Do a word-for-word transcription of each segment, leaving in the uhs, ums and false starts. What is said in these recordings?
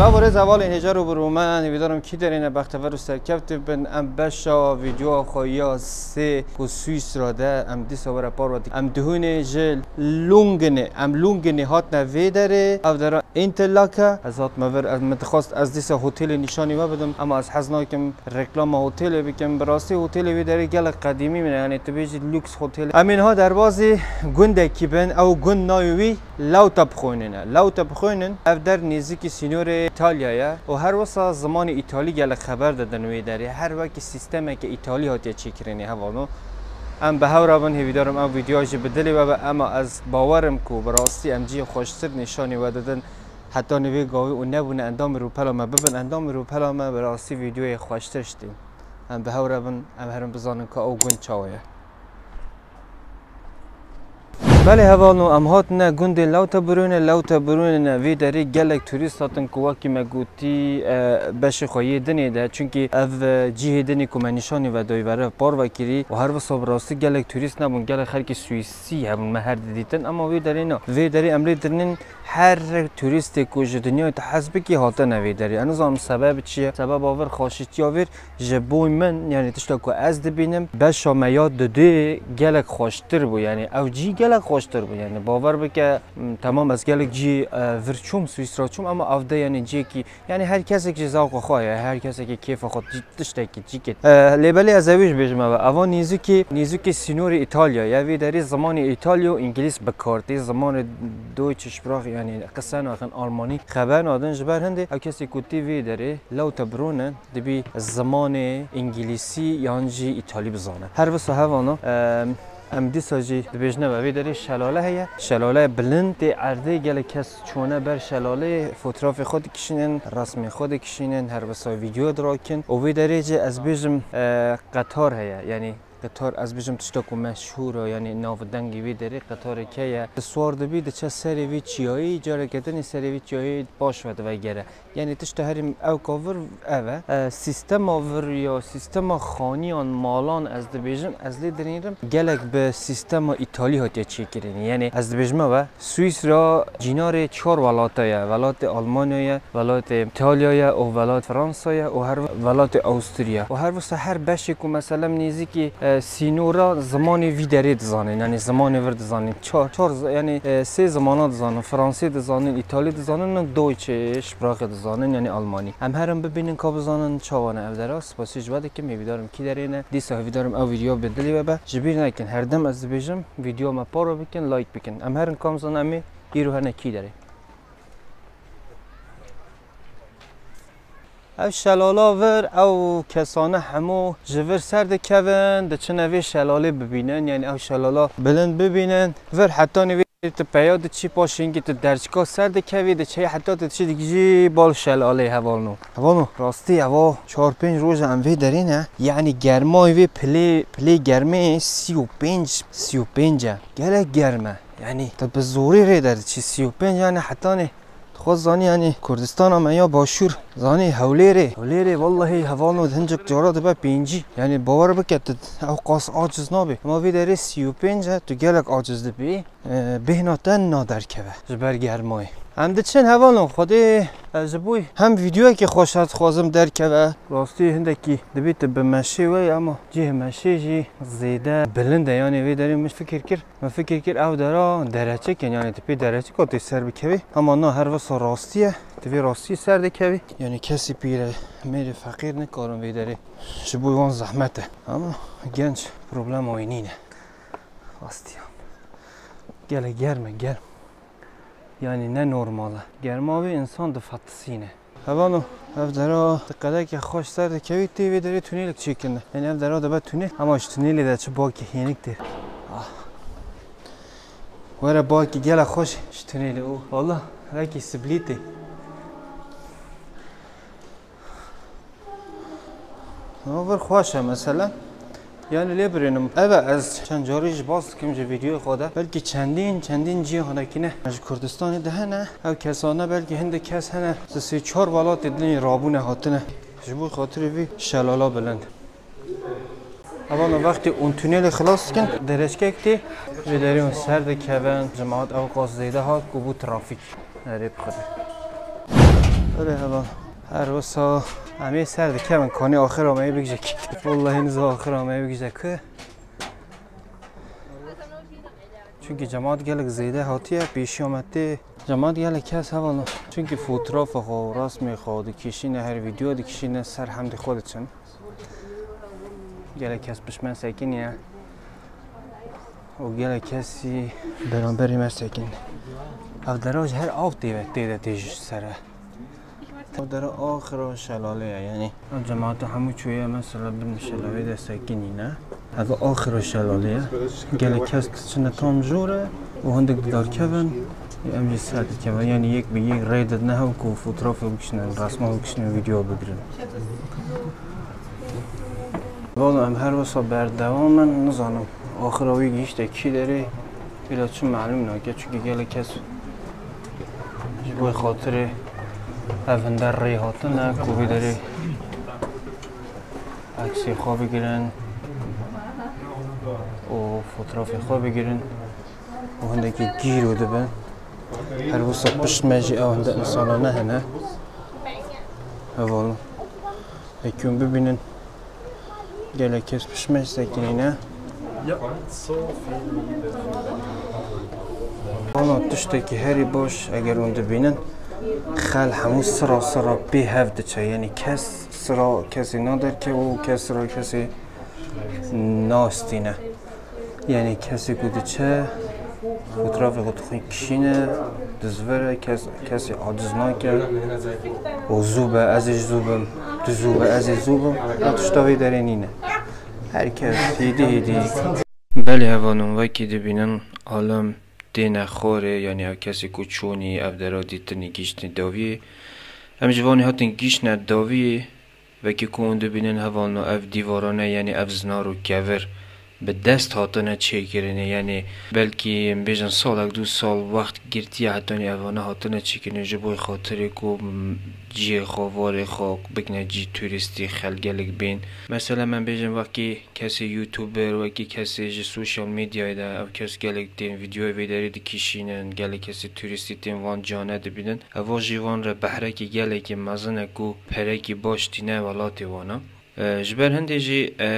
Merhaba rêz hevalên hêjar û birûmen, hêvîdarim kî derê ne bextever û serkevtî bin. Em beşa vîdeoya xwe ya sê ku Swîsra de em dîsa were parve dikin. Em dihûnê ji Lungenê, em Lungenê hatine vê derê, ev dera Interlake. Ez hatime vir, ez, min dixwest ez dîsa hotelê nîşanî we bidim, ema ez hez nakim reklama hotelê bikim. Bi rastî hotelê wê derê gelek qedîmî min e, yanî tu bêjî lûks hotelê. Em ê niha derbazî gundekî bin, ew gund navê wî Lauterbrunnen e. Lauterbrunnen, ev der nêzîkî sînorê Îtalya ye û her wisa zimanê îtalî gelek xeber didin wê derê. Her wekî sîstemeke îtalî hatiye çêkirinê hevalno. Em bi hev re bin, hêvîdarim ev vîdeoya jî bi dilê we be, ema ez bawer im ku bi rastî em cihê xweştir nîşanî we didin. Hetanî vê gavê û nebûne endamê rûpela me, bibin endamê rûpela me, bi rastî vîdeoyê xweştir şitîn. Em bi hev re bin, em herin bizanin ka ew gund çawa ye. Belê hevalno, em hatine gundê Lauterbrunnen. Lauterbrunnen e, vê derê gelek turîst hatin ku wekî me gotî, e, beşê xwe yê dinê de. Çunkî ev, e, cihê dinê ku me nîşanî ve dayî ve re parve kirî û her wisa bi rastî gelek turîst nebûn, gelek xelkê Swîsî hebûn me her didîtin. Ema vê derê na. Vê derê em lê dirinin her turîstê ku ji dinyayê tu hez bikî hatine vê derê. Ez nizanim sebeb çi ye? Sebeba vir xweşîtiya vir ji bo min, yanî tişta ku ez dibînim, beşa me ya didê gelek xweştir bû. Yanî ew cî gelek xweştir bû. Yanî bawer bike, m, temam ez gelek cî, e, vir çûm, Swîsra çûm, ema ev de yanî cihekî, yanî her kesek ji zewqa xwe ye, her kesekî kêfa xwe cî-, tiştekî cîkê. E, lê belê ez ewî jî bêjim eve. Eva nêzîkî, nêzîkî sînorê Îtalya ye. Vê derê zimanê Îtalya û Îngilîz bi kar tê. Zimanê Deutsche Sprache, yanî qise nakin, Almanî xeber nadin. Ji ber hindê ew kesê ku tê vê derê, Lauterbrunnen, dibî zimanê îngilîsî yan jî îtalî bizane. Her wisa hevana, em, em dîsa jî dibêjine ve vê derê şelale heye. Şelale bilind tê erdê, gelek kes çûne ber şelalê, fotoğrafê xwe dikişînin, resmê xwe dikişînin, her wisa vîdeo dirakin. Û vê derê jî ez bêjim, e, qetar heye, yanî qetar, ez bêjim tişta ku meşhûr e, yanî nav û dengê vê derê qetarê ke ye. Tu swar dibî, diçe serê vê çiyayî, careke dinê serê vê çiyayî paş ve divegere. Yanî tişta herî ewka vir ev e. E, sîstema vir ya sîstema xaniyan, malan ez dibêjim, ez lê dinêrim, gelek bi sîstema îtalî hatiye çêkirin. Yanî ez dibêjim ev e, Swîsra cînarê çar welata ye. Welatê Almanya ye, welatê Îtalya ye û welat Fransa ye û her welatê Awusturya. Û her wisa her beşê ku meselem nêzîkî, e, sînora zimanê vî derê dizanin, yanî zimanê vir dizanin. Çar, çar zi-, yanî, e, sê zimana dizanin, fransî dizanin, îtalî dizanin, Deutsche Sprache dizanin, yanî almanî. Em herin bibînin ka bizanin çawa ne ev dera. Spasî ji we dikim, hêvîdarim kî derê ne. Dîsa hêvîdarim ew vîdeo bi dilê we be. Ji bîr nekin, her dem ez dibêjim, vîdeo me paro bikin, like bikin. Em herin ka bizanin em ê îro hene kî derê. Ev şelala vir, ew kesane hemû ji vir ser dikevin, diçine vê şelalê bibînin, yanî ew şelala bilind bibînin. Vir hetanî vê tu peya diçî, paşê hingî tu derçika ser dikevî, diçe heta tu diçî digijî bal şelalê hevalno. Hevalno, rastî eva çar pênc roj e em vê derê ne, yanî germayê vê pilê, pilê germê sî û pênc, sî û pênc e. Gelek germ e. Yanî tu bi zorî rê derdiçî, sî û pênc, yanî hetanî Dixwaz zanî, yanî Kurdistana me ya Başûr, zanî Hewlêrê. Hewlêrê wellehî hevalno hincik cara dibe pêncî. Yanî bawer bike tu ew qas aciz nabî. Ema vê derê sî û pênc e, tu gelek aciz dibî. E, bêhna te naderkeve ji ber germayê. Em diçin hevalno, Xwedê, e, ji bo hem vîdeoyekê xweş ez dixwazim derkeve. Rastî hindekî dibî tu bi meşê we ye, ema cihê meşê jî zêde bilind e. Yanî vê derê min fikir kir. Min fikir kir ew dera dereçik in, yanî tu pê dereçika tê ser bikevî. Hema na her wisa rastî ye. Tu vê rastî ser dikevî. Yanî kesî pîre, mêrê feqîr nikarin vê derê. Ji bo wan zehmet e. Ama genç problema wî nîne. Rastiyan. Gelek germ e, germ. Yanî ne normal e. Germa wê însan difetisîne. Hevano, ev dera di qedeke xweş ser dikevî, tê vê derê tunêlek çêkirine. Yanî ev dera dibe tunêl, ama ji tunêlê de çi bakî hênik tê. Ah. Were bakî gelek xweş ji tunêlê û. Walla, wekî siblî tê. Ama vir xweş e mesela. Yanî lê birînim. Eve ez çend carî jî bas dikim ji vîdeoyê xwe de. Belkî çendîn, çendîn cîhanekî ne. Ji Kurdistanê de hene. Ev kesane belkî hindek kes hene. Di sê çar welatê din rabûne hatine. Ji bo xatirê vî şelala bilind. Hevalno wextê hûn tunêlê xilas dikin, dereçkek tê, vê derê hûn ser dikevin, cemaat ew qas zêde hat ku bû trafîk. Erê bixwede. Her wisa em ê ser dikevin, kanî axir ameyê bigije kî. Wallahî niza axir ameyê bigije ku. Çunkî cemaat gelek zêde hatiye, pêşiya me tê. Cemaat gelek kes heval. Çunkî fotoğrafa xwe, resmê xwe dikişîne, her video dikişîne, ser hemdê xwe diçin. Gelek kes pişt me sekiniye. Û gelek kesî beramberî me sekin. Ev dera ji her av tê ve, tê de tê ji sere. Ev dera axira şelalê ye, yanî. Ev cemaata hemû çûye mesela bin şelalê de sekinîne. Ev axira şelalê ye. Gelek kes diçine tam jor e û hindik didarkevin. Em jî ser dikevin. Yanî yek bi yek rê didine hev ku fotoğrafê bikişînin, resma bikişînin, video bigirin. Valla em her wisa berdewam in, nizanim axira wî gihîşte kî derê, bila çi melûm nake, çunkî gelek kes ji bo xatirê ev hinde rê hatine ku vê derê eksê xwe bigirin û fotoğrafê xwe bigirin. û hindekî gîro dibin. Her wisa pişt me jî ew hinde insana nehene. Hevalno. Hekî hûn bibînin. Gelek kes pişt me sekinîne. Valla tiştekî herî baş eger hûn dibînin. Xel hemû sira sira pê hev diçe. Yanî kes sira kesê naderke û kes sira kesê nastîne. Yanî kesê ku diçe, fotoğrafê xwe dixwî kişîne, dizvire, kes, kesê aciz nake. Û zû be, ez ê ji zû bim, tu zû be, ez ê zû bim. Ev tişta vê derê nîne. Her kes hêdî hêdî. Belê hevalno, wekî dibînin alem têne xwarê, yanî ev kesê ku çûnî, ev dera dîtinî, gihîştî dawiyê. Em ji vanê hatin gihîştine dawiyê. Wekî ku hûn dibînin hevalno, ev dîvarane, yanî ev zinar û kevir bi dest hatine çêkirinê, yanî belkî em bêjin salek du sal wext girtiye hetanî evane hatine çêkirinê ji bo xatirê ku, m, cihê xwe, warê xwe bikine cî turîstî, xelk gelek bên. Mesela em bêjin wekî kesê youtuber, wekî kesê ji sosyal medyayê de ev kes gelek tên vîdyoyê vê derê dikişînin, gelek kesê turîstî tên van cihane dibînin. Ev jî van re behrekî gelekî mezin e ku perekî baş tîne welatê wan e. E, ji ber hindê jî, e,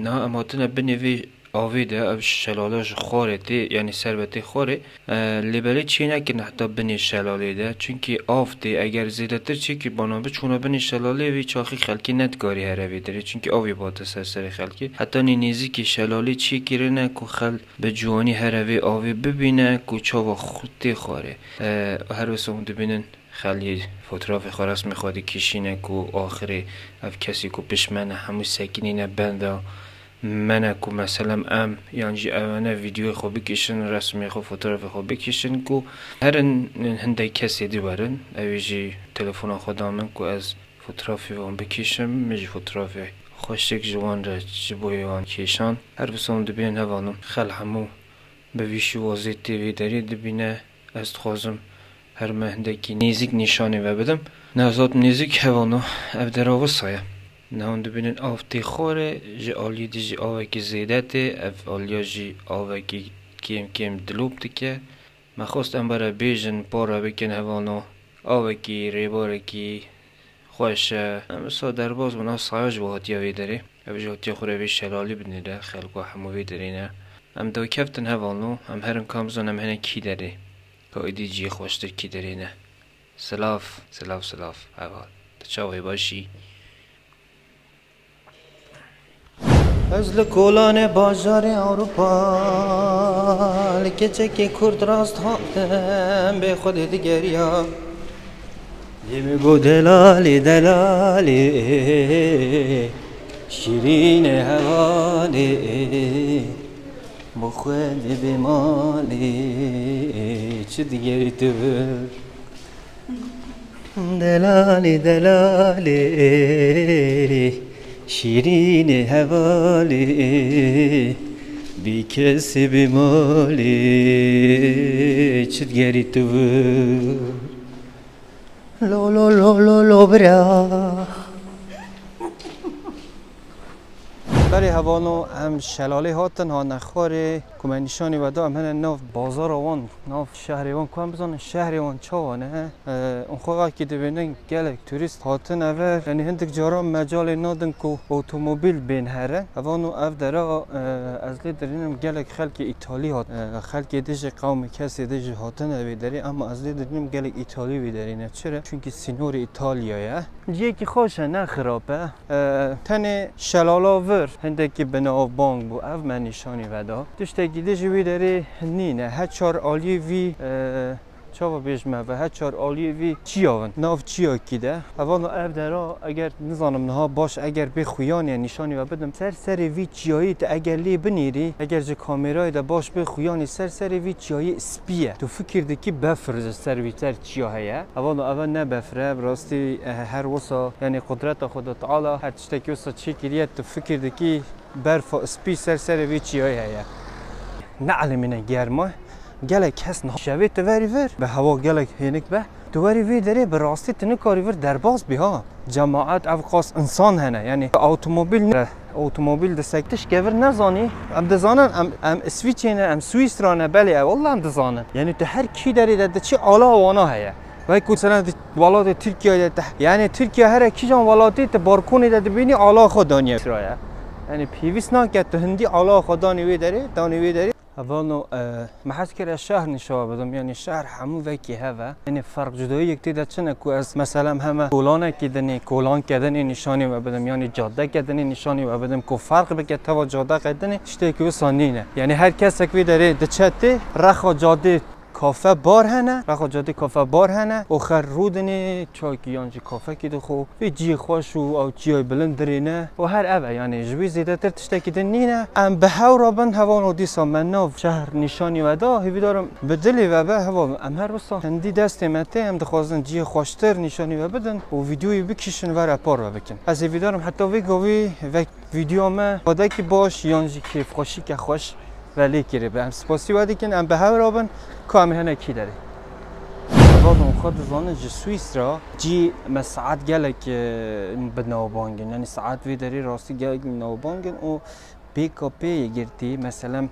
niha em hatine binê vê avê de, ev şelale ji xwarê tê, yanî ser ve tê xwarê. E, lê belê çê nekirin heta binê şelalê de. Çunkî av tê, eger zêdetir çêkiribana biçûna binê şelalê, vê çaxî xelkê nedikarî here vê derê. Çunkî avê bate ser serê xelkê. Hetanî nêzîkî şelalê çêkirine ku xelk bi ciwanî here vê avê bibîne ku çawa xwe tê xwarê. E, her wisa hûn dibînin xelkê fotoğrafê xwe, resmê xwe dikişîne ku axirê ev kesê ku pişt me ne hemû sekinîne benda me ne ku meselem em yan jî ewene vîdyoyê xwe bikişin, resmê xwe, fotoğrafê xwe bikişin ku herin hindek kesê dî werin. Ew ê jî telefona xwe da min ku ez fotoğrafê wan bikişim, min jî fotoğrafê xweşik ji wan re ji bo wan kêşan. Her wisa hûn dibînin hevalno, xelk hemû bi vî şêwazê tê vê derê dibîne. Ez dixwazim her me hindekî nêzîk nîşanî ve bidim. Niha zat nêzîk hevalno, ev dera wisa ye. Niha hûn dibînin av tê xwarê, ji aliyê dî jî avekî zêde tê, ev aliya jî avekî kêm kêm dilop dike. Me xwest em were bêjin, pare bikin hevalno. Avekî, rêbarekî xweş e. Em wisa derbas bûn, ev saya ji bo hatiye vê derê. Ev jî hatiye xwe re vê şelalî binêre, xelka hemû vê derê ne. Em dawî keftin hevalno, em herin ka em bizan em hene kî derê. Ka êdî cihê xweştir kî derê ne. Silav, silav, silav, heval. Tu çawa yî, baş î? Ez li kolanê bajarê Ewropa, li keçekê kurd rast hatim, bê Xwedê digeriya. Dê min got, delalê, delalê, şîrînê hevalê, bo Xwedê bê malê, çi digerî tu vir? Delalê, delalê, şîrînê hevalê, bê kesê bê malê, çi digerî tu vir? Lo, lo, lo, lo, lo, bira. Berê Hevano em şelalê hatin, hane xwarê, ku me nîşanî we da, em hene nav bazara wan, nav şehrê wan, ku em bizanin şehrê wan çawa ne. Ee, û xwe wekî dibînin gelek turîst hatin ev. Yanî hindik caran mecalê nadin ku otomobil bên here. Hevano ev dera, e, ez lê dirînim gelek xelkê Îtalî hat, e, xelkê dijî qewmê kesê dijî hatin evê derê, ama ez lê dirînim gelek Îtalî vê derê ne. Çira? Çunkî sînorê Îtalya ye. Ciyekî xweş e, ne xirab e. E, tenê şelala vir hindekî binavbang bû, ev me nîşanî veda. Tiştekî dijî wî derê nîne. He çar aliyê vî, e, çawa bêjme ve, he çar aliyê vî çiya vin. Nav çiyakî de. Hevano ev dera, eger nizanim niha baş, eger bê xuyanê nîşanî ve bidim, ser serê vî çiyayî te eger lê binêrî, eger ji kamêrayê de baş bê xuyanê, ser serê vî çiyayî spî ye. Tu fikir dikî befir ji ser vî ser çiya heye. Hevano eve ne befir e, bi rastî, eh, her wisa, yanî qudreta Xweda Teala her tiştekî wisa çêkiriye, tu fikir dikî berfa spî ser serê vî çiyayî heye. Ne elimîne germa. Gelek kes niha şevê tu verî vir, bi hewa gelek hênik be. Tu werî vê derê bi rastî tu nikarî vir derbas bî ha. Cemaet ev qas insan hene, yanî awtomobil ne, awtomobil disektiş kevir nezanî. Em dizanin, em, em Îsvîçê ne, em Swîsra ne, belê ew, wallah em dizanin. Yanî tu her kî derê de diçî ala wana heye. Wek ku sene di welatê Tirkiyeyê de te, yanî Tirkiye here kîjan welatê tu balkonê de dibînî ala xwe daniye siraya. Yanî pêwîst nake tu hindî ala xwe danî wê derê, danî wê derê. Hevano, e, me hez kir ez şehr nîşan we bidim, yanî şehr hemû vekî hev e. Yanî ferq cudayiyek tê de çi ne ku ez meselem heme kolanekî dinê, kolankê dinê nîşanî we bidim, yanî cadekê dinê nîşanî we bidim, ku ferq bike teva cadekê dinê, tiştekî wisa nîne. Yanî her kesek vê derê diçe tê, rexa cadê kafe bar hene, rexa cadê kafe bar hene, û xer rûdinê, çayekî yan jî kafekî dixwe. Vê cihê xweş û ew çiyayê bilind dirê ne û her ev e, yanî ji wî zêdetir tiştekî din nîne. Em bi hew re bin, hevano dîsa me nav şehr nîşanî we da, hêvîdarim bi dilê we be, heval, em her wisa hindî destê me tê, em dixwazin cihê xweştir nîşanî we bidin û vîdeoyê bikişin, were par ve bikin. Ez hêvîdarim heta vê gavî vek vîdeoya me xwedekî baş yan jî kêfxweşîke xweş ve lê kiribe. Em spasî we dikin, em bi hev re bin, ka em ê hene kî derê. Hevalno, xwe dizanin ji Swîsra cî me saet gelek, e, bi navbang in. Yanî saet vê derê rastî gelek navbang in û pêka pê yê girtî, meselem,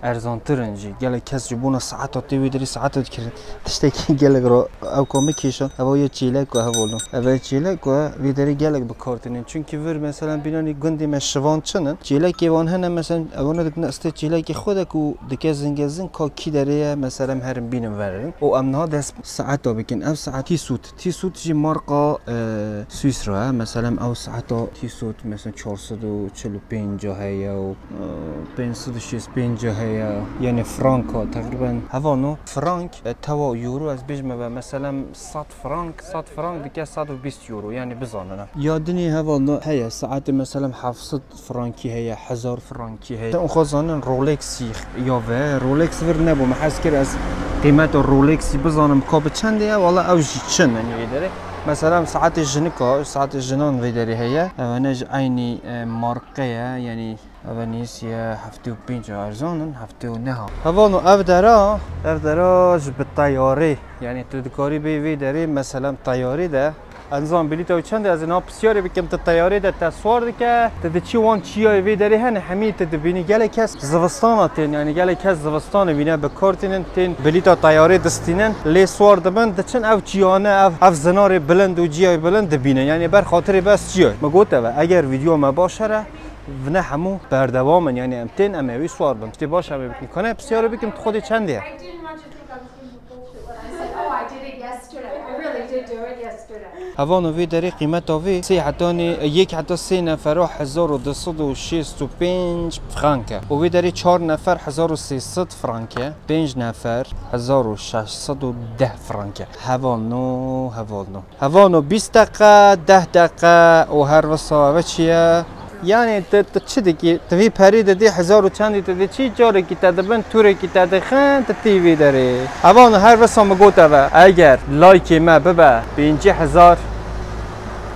erzantir in jî. Gelek kes ji bona saeta tê wê derê saeta dikirin. Tiştekî gelek ra ew ka min kêşan, heva yê çêlek ku hevalno. Ev ê çêlek ku vê derê gelek bi kar tînin. Çunkî vir, meselem, bînanî gundê me şivan çin in. Çêlekê wan hene, meselem, ewana dikine istê çêlekê xwe de ku dike zingezin ka kî derê ye, meselem, herin bînin verin. Û em niha dest saeta bikin. Ev saet Tissot. Tissot jî marka, e, Swîsra ye. Meselem, ew saeta Tissot, meselem, çar sed û çil û pênc heye û, e, pênc sed û şêst pênc heye. Yanî franka teqrîben. Hevalno, frank, e, tewa euro, ez bêjme ve, meselem, sed frank, sed frank dike sed û bîst euro. Yanî bizanin. Ya dinê hevalno heye, saetê, meselem, heft sed frankî heye, hezar frankî heye. Em xwe zanin Rolexî ya ve, Rolex vir nebû, me hez kir ez qîmeta Rolexî bizanim ka bi çendê ye, wala ew jî çin in vê derê. Mesela saetê jinika, saetê jinan vê derê heye. Ev ne ji eynî, e, marqe ye, yanî ev nivîsiye heftê û pênc erzan in, heftê û neh. Hevalno ev dera, ev dera ji bi teyarê, yanî tu dikarî bê vê derê, mesela teyarê de. Ez nizanim bilîta wî çend e, ez ê niha pisyarê bikim, tu teyarê de te swar dike, tu diçî wan çiyayê vê derê hene, hemî tu dibînî. Gelek kes zivistana tên, yanî gelek kes zivistanê wîne bi kar tînin, tên bilîta teyarê distînin, lê swar dibin, diçin ev çiyane, ev, ev zinarê bilind û ciyayê bilind dibînin. Yanî ber xatirê bes çiyayê. Min got ev e, eger vîdyoya me baş here, vine hemû berdewam in, yanî em tên, em ê wî swar bin. Tiştê baş em ê bikin. Kane pisyarê bikim, tu xwedê çendê ye? Hevano vê derê qîmeta vê sê hetanê, yek heta sê nefera hezar û du sed û şêst û pênc frank e. Û vê derê çar nefer hezar û sê sed frank e. Pênc nefer hezar û şeş sed û deh frank e. Hevano, hevano. Hevano bîst deqe, deh deqe û her wisa ve çi ye? Yanî tu, tu çi dikî? Tu vî perî didî hezar û çendî tu diçî, carekî te dibin, tûrekî te dixin, tu tî vî derê. Hevano her wisa min got ev e. Eger laykê me bibe pêncî hezar,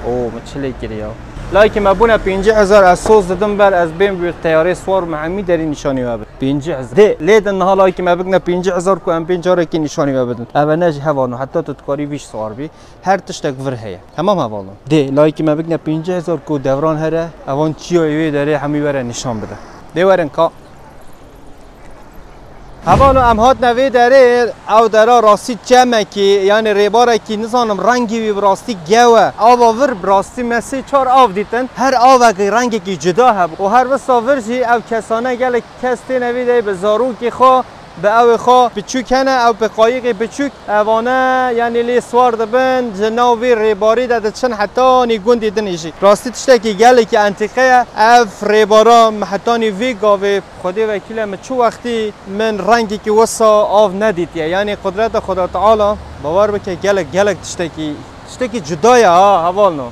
o min çi lê kiriya? Layikê me bûne pêncî hezar, ez soz didim ber ez bêm bi teyarê swar me hemî derî nîşanî we bidin. Pêncî hezar. Dê, lê din niha layikê me bikne pêncî hezar ku em bên carekî nîşanî we bidin. Eve ne jî hevalno, heta tu dikarî vî jî swar bî. Her tiştek vir heye. Hemam hevalno. Dê, layikê me bikne pêncî hezar ku devran here, evan çiyayê wê derê hemî were nîşan bide. Dê werin ka. Hevalno, em hatine vê derê, ew dera rastî çemekî, yanî rêbarekî, nizanim rengî wî bi rastî gew e. Ava vir bi rastî me sê çar av dîtin. Her avekî rengekî cuda hebû. Û her wisa vir jî ew kesane gelek kes têne vê derê bi zarokê xwe, bi ewê xwe biçûk hene, ew bi qayîqê biçûk. Evane, yanî lê swar dibin, ji nav vê rêbarî de diçin hetanî gundê dinê jî. Rastî tiştekî gelekî entîqe ye. Ev rêbara me hetanî vê gavê, Xwedê wekîl e, min çi wextî min rengekî wisa av nedîtiye. Yanî qudreta Xweda Teala, bawer bike, gelek, gelek tiştekî, tiştekî cuda ye ha, hevalno.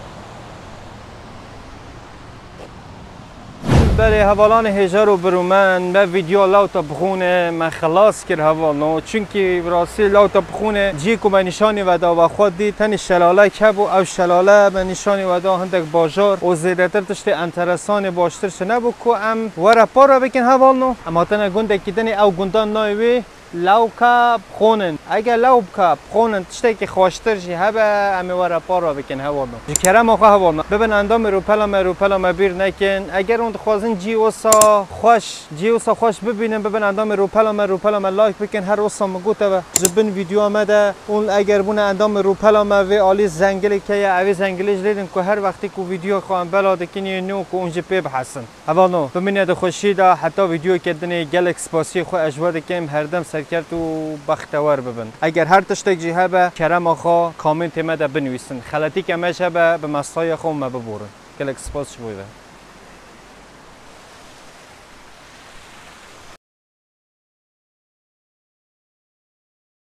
Belê hevalanê hêjar û birûmen, me vîdyoya lawta bixûne me xilas kir hevalno. Çunkî bi rastî lawta bixûne cihê ku me nîşanî ve da ve xwe dît, tenê şelalek hebû. Ew şelale me nîşanî ve da hindek bajar û zêdetir tiştê enteresanê baştir çi nebû ku em were para bikin hevalno. Em hatine gundekî dinê, ew gundan nayê wê Lawka Bixonin. Eger lawka Bixonin tiştekî xweştir jî hebe, em ê were para bikin hevalno. Ji kerema xwe hevalno, bibin endamê rûpela me, rûpela me bîr nekin. Eger hûn dixwazin cî wisa xweş, cî wisa xweş bibînin, bibin endamê rûpela me, rûpela me like bikin. Her wisa min gote ve ji bin vîdyoya me de. Hûn eger bûne endamê rûpela me, vê alî zengilê ke ye, evê zengilê ji lê din ku her wextê ku vîdyoya xwe em bela dikin yê nû ku hûn jî pê bihesin. Hevalno, bimîne di xweşî de heta vîdyoyeke dinê, gelek spasiyê xwe ez ji we dikim, herdem serkeft û bextewer bibin. Eger her tiştek jî hebe, kerema xwe komêntê me de binivîsin. Xeletîke me jî hebe, bi mesaya xwe me biborin. Gelek spas ji bo ve.